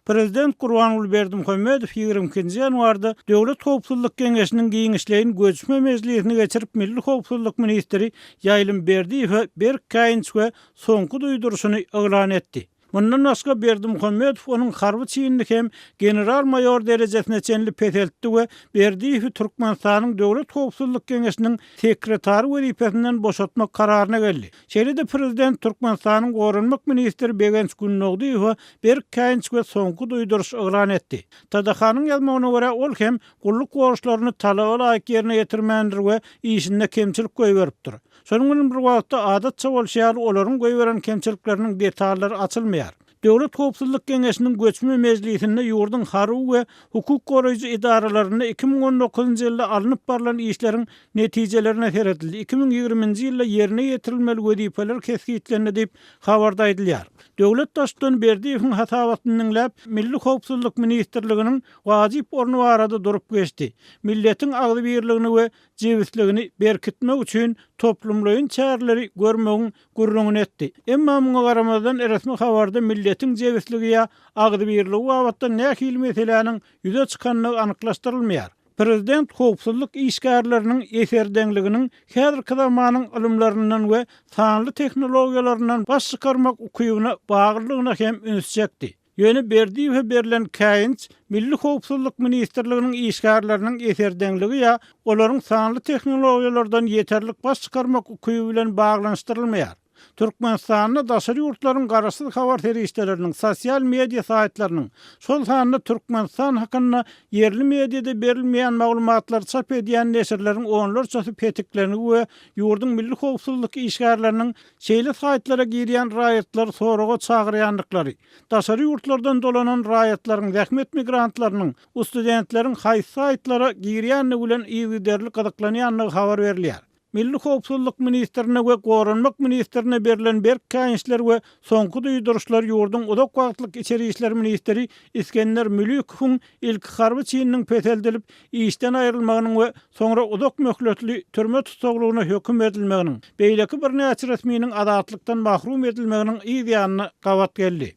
Prezident Gurbanguly Berdimuhamedow 22-nji ýanwarda Döwlet howpsuzlyk geňeşiniň giňişleýin göçme mejlisini geçirip, milli howpsuzlyk ministri Ýaýlym Berdiýewe berk käýinç we soňky duýduryşyny yglan etdi. Mundan başga, Berdimuhamedow onuň harby çinini hem general-maýor derejesine çenli peseltdi we Berdiýewi Türkmenistanyň Döwlet howpsuzlyk geňeşiniň sekretary wezipesinden boşatmak kararyna geldi. Şeýle-de prezident Türkmenistanyň goranmak ministri Begenç Gündogdyýewe berk käýinç we soňky duýduryş yglan etdi. TDH-nyň ýazmagyna görä, ol hem gulluk borçlaryny talaba laýyk ýerine ýetirmändir we işinde kemçilik goýberipdir. Şonuň bilen bir wagtda, adatça bolşy ýaly, olaryň goýberen kemçilikleriniň detallary açylmaýar. Döwlet howpsuzlyk geňeşiniň göçme mejlisinde ýurduň harby we hukuk goraýjy edaralarynda 2019-njy ýylda alnyp barlan işleriň netijelerine seredildi, 2020-nji ýylda ýerine ýetirilmeli wezipeler kesgitlendi diýip, habarda aýdylýar. Döwlet Baştutany Berdiýewiň hasabatyny diňläp, Milli howpsuzlyk ministrliginiň wajyp orny barada durup geçdi. Milletiň agzybirligini we jebisligini berkitmek üçin toplumlaýyn çäreleri görmegiň gürrüňini etdi. Emma muňa garamazdan resmi habarda milletiň jebisligi ýa agzybirligi babatda nähili meseläniň ýüze çykandygy anyklaşdyrylmaýar. Prezident howpsuzlyk işgärleriniň eserdeňliginiň häzirki zamanyň ylymlaryndan we sanly tehnologiýalaryndan baş çykarmak ukybyna baglydygyna hem üns çekdi. Ýöne Berdiýewe berlen käýinç Milli howpsuzlyk ministrliginiň işgärleriniň eserdeňligi ýa olaryň sanly tehnologiýalardan ýeterlik baş çykarmak ukyby bilen baglanyşdyrylmaýar. Türkmenistanda daşary ýurtlaryň garaşsyz habar serişdeleriniň, sosial media saýtlarynyň, şol sanda Türkmenistan hakynda ýerli mediada berilmeýän maglumatlary çap edýän neşirleriň onlarçasy petiklengi we ýurduň milli howpsuzlyk işgärleriniň Şeýle saýtlara girýän raýatlary soraga çagyrýandyklary, daşary ýurtlardan dolanan raýatlaryň, zähmet migrantlarynyň, ustudentleriň haýsy saýtlara girýändigi bilen yzygiderli gyzyklanýandygy habar berilýär. Milli howpsuzlyk ministrine we goranmak ministrine berlen berk käýinçler we soňky duýduryşlar ýurduň uzak wagtlyk içeri işler ministri Isgender Mülükowyň ilki harby çininiň peseldilip, işden aýrylmagynyň we soňra uzak möhletli türme tussaglygyna höküm edilmeginiň, beýleki birnäçe resminiň azatlykdan mahrum edilmeginiň yz ýanyna gabat geldi.